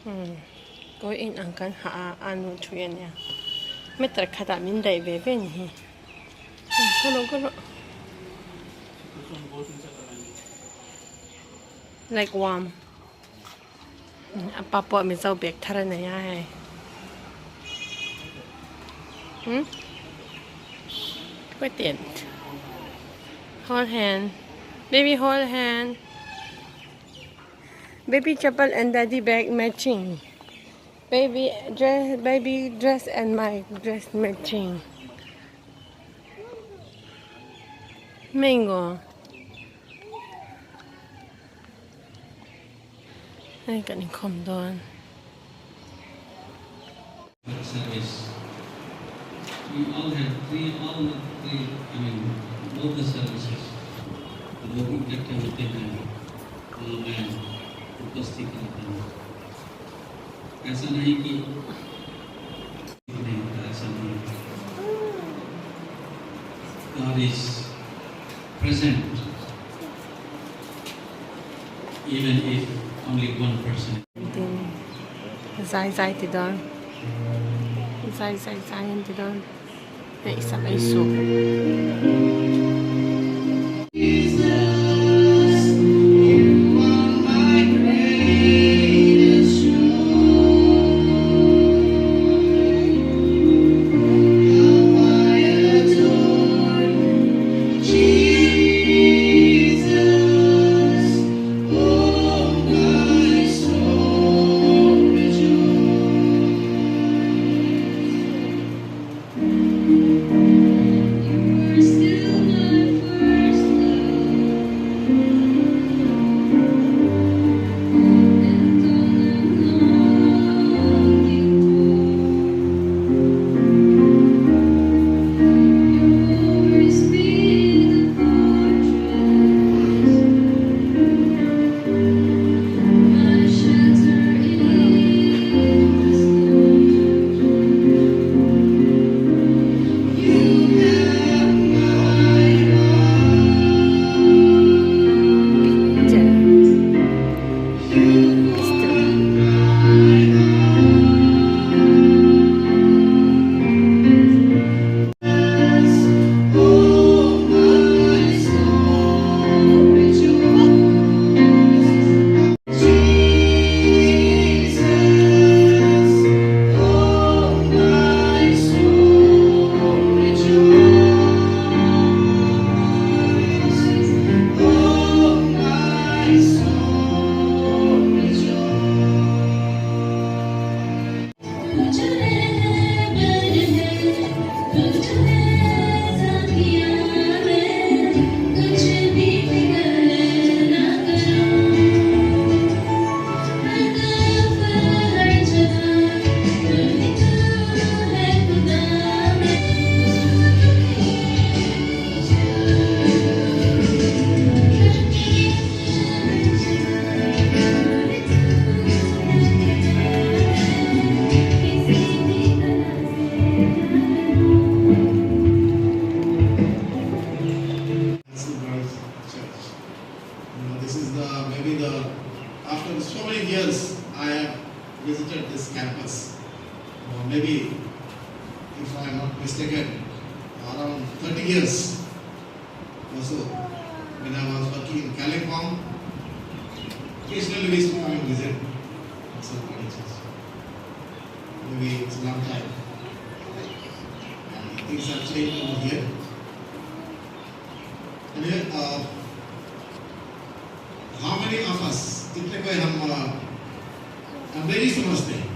Umm kawi in ang kan ha a a nu thui a nia meter khatah min daih ve ve ni hi ka rawh ka rawh like warm a pa pawh mizo bag thar a nei a hei umm wait hold hand baby hold hand. Baby chapel and daddy bag matching. Baby dress, baby dress and my dress matching. Mango. Hei kan inkhawm dawn. Service. We all have three, all the three, I mean, both the services. लोग इकट्ठे होते हैं तो मैं उपस्थित रहता हूँ। ऐसा नहीं कि नहीं होता, ऐसा नहीं। God is present even if only one person. Tin zai zai ti dawn zai zai zai an ti dawn hei sak ei suh. This is the maybe the after so many years I have visited this campus. Maybe if I am not mistaken, around 30 years or so, when I was working in Kalimpong, occasionally we used to come and visit some colleges. Maybe it's a long time. And things have changed over here. Anyway, how many of us, कितने कोई हम अंग्रेजी समझते हैं?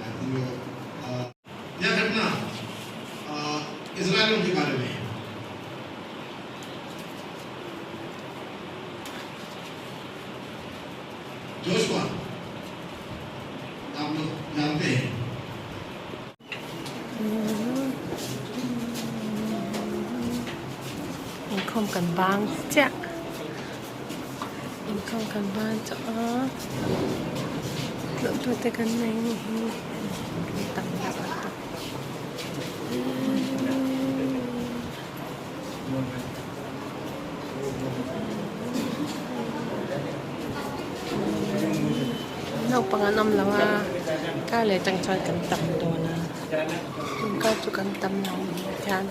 I think, यह घटना इसराइलियों के बारे में है। जोशुआ आप लोग जानते हैं। Inkhawm kan bang chiah inkhawm kan bang tawh a tlawh tute kan nei a nih hi tam tak a tam. Naupang an awm lo a, kar leh atang chuan kan tam dawn a, tun kar chu kan tam lo hian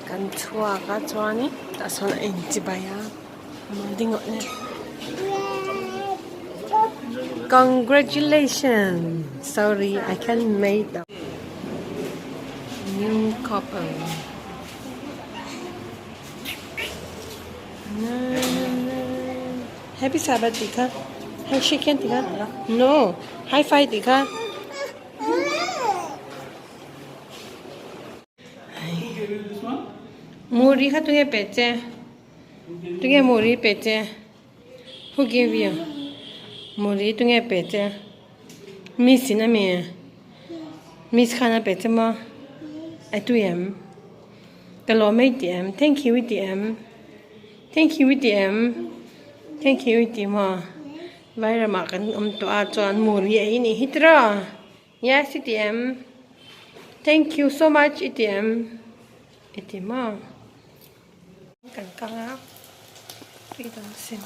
kan chhuak a chuanin tah sawn a inchibai a ding awh le congratulations sorry I can't make the new couple. Happy Sabbath tih kha hei shake hand tih kha no high five tih kha. Muri kha tunge pe che tunge muri pe che who give you muri tunge pe che miss in ami miss khan a pe che maw a tui em. Ka lawm ei tih em? Thank you i ti em? Thank you i ti em? Thank you i ti maw? Vairamah kan awm tawh a chuan muri ei nih hi tiraw? Yes i ti em? Thank you so much i ti em? I ti maw? Kan kal a tui dawn sin.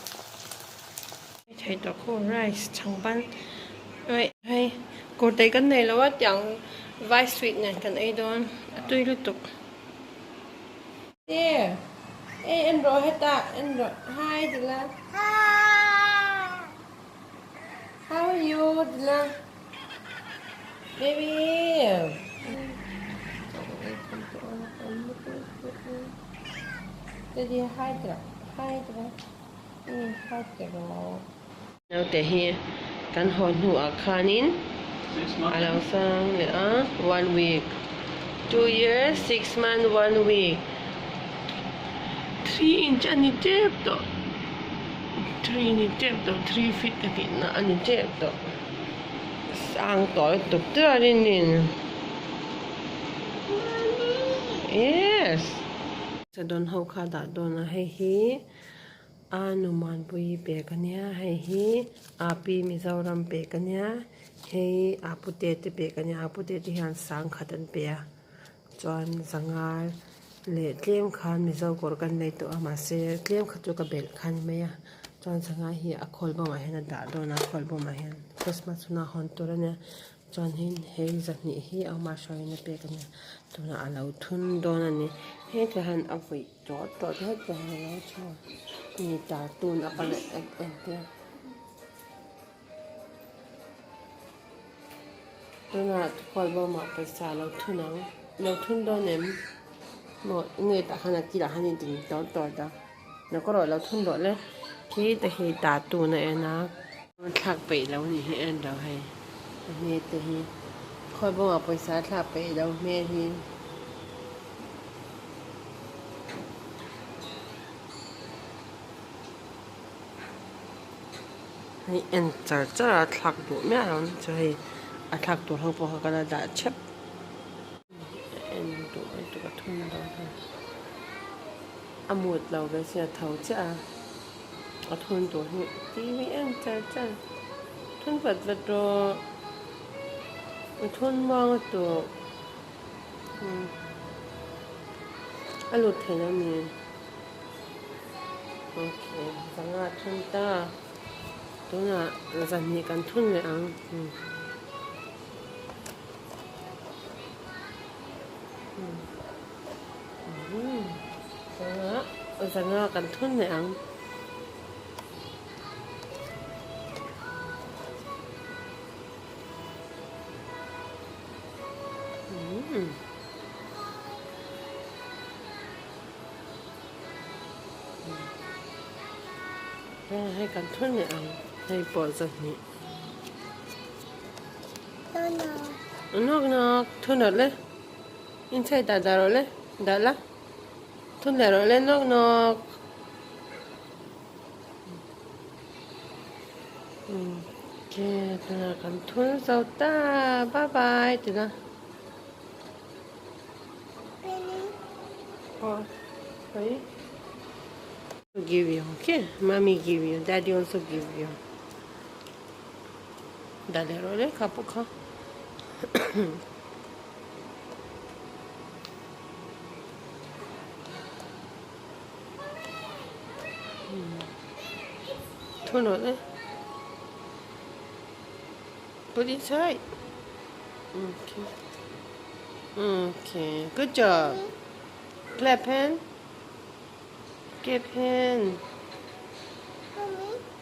Thei tawh khu rice chhang ban hei kurtai kan nei lo a tiang vai sweet nen kan ei dawn a tui lutuk. There ei en rawh hetah en rawh hi ti la how are you ti la baby. Daddy hi ti la hi ti la. Naute hi kan haw hnuah khanin a lo sang leh a, one week, two years, six month, one week, three inch a ni tep tawh, three ni tep tawh, three feet ka tihna a ni tep tawh, sang tawh lutuk chuanin yes. Sadawn ho kha dah dawn a hei hi. A nu Muanpuii pek a nia hei hi a pi Mizoram pek a nia hei a pute te pek a nia a pute te hian sangkhat an pe a chuan zanga leh tlem khan Mizo kawr kan nei tawh a mahse tlem kha chu ka belh kha a ni mai a chuan sangha hi a khawl bawmah hian a dah dawn a khawl bawmah hian Christmas huna hawn tur a nia. Chuanin hei zahnih hi a awm a hruaiin a pek a nia tunah a lo thun dawn a ni hetah hian a vui tawh tawh te hetah hian a lo chhuak a ni cartoon a kal en entir tunah khual bawmah pawisa a lo thun ang lo thun dawn em maw nge tah khan a kilah khan a in tawr tawr ta lo ka rawh lo thun rawh le khi te hi cartoon a en a. Thlak peih lo nih hi en lo hei a hmel te hi khawi bawngah pawisa thlak peih lo hmel hi. Hei en char char a thlak duh miah lo chu hei a thlak tur ho pawh kha ka la dah thep en duh lutuk a thun dawn hei a mut lo ve sia tho chiah a. A thun tur hi TV en char char thun vat vat rawh a thun muang a tawh a lut thei lo ni okay zanga thun ta tunah zahnih kan thun leh ang. Zanga kan thun leh ang. Hei kan thun leh ang hei pawh zahnih. Nawk nawk thun rawh le. Inside dah dah rawh le dah la thun leh rawh le nawk nawk okay tunah kan thun zo ta bye bye ti la oh sorry give you okay mommy give you daddy also give you dah leh rawh le kha pawh kha. Thu nawlh e. Put inside. Okay. Okay. Good job. Clap hand. Clap hand.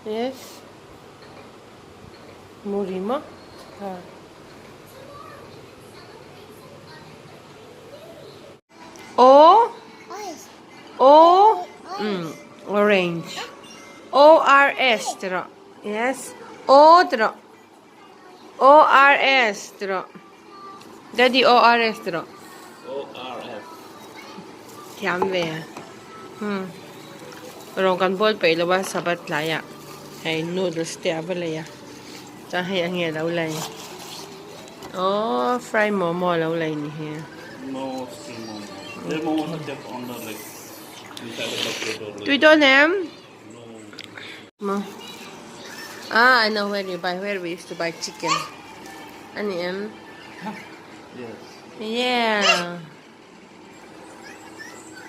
Yes. Muri ma. Ha. O. O. Orange. O R S ti rawh. Yes. O ti rawh. O R S ti rawh. Daddy O R S ti rawh. O R S. Thiam ve. Hmm. Rawng kan bawl peih lo a Sabbath tlaiah hei noodles te a va lei a. Chuan hei a nge lo lei. Oh, fry momo lo lei ni hi. No steam momo. The momos are just on the like inside of the plate or like. Tui dawn em? No. Mo. Ah, I know where you buy, where we used to buy chicken. Ani em? Yes. Yeah.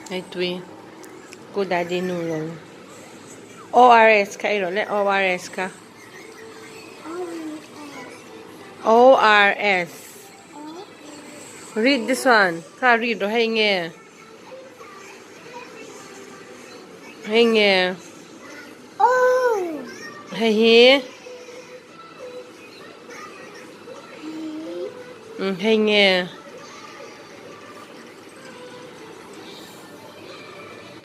Hei tui. Ku daddy nu lo. ORS kha ei rawh le ORS kha. ORS. Read this one. Kha read rawh hei nge. Hei nge. Hei hi. Hei nge.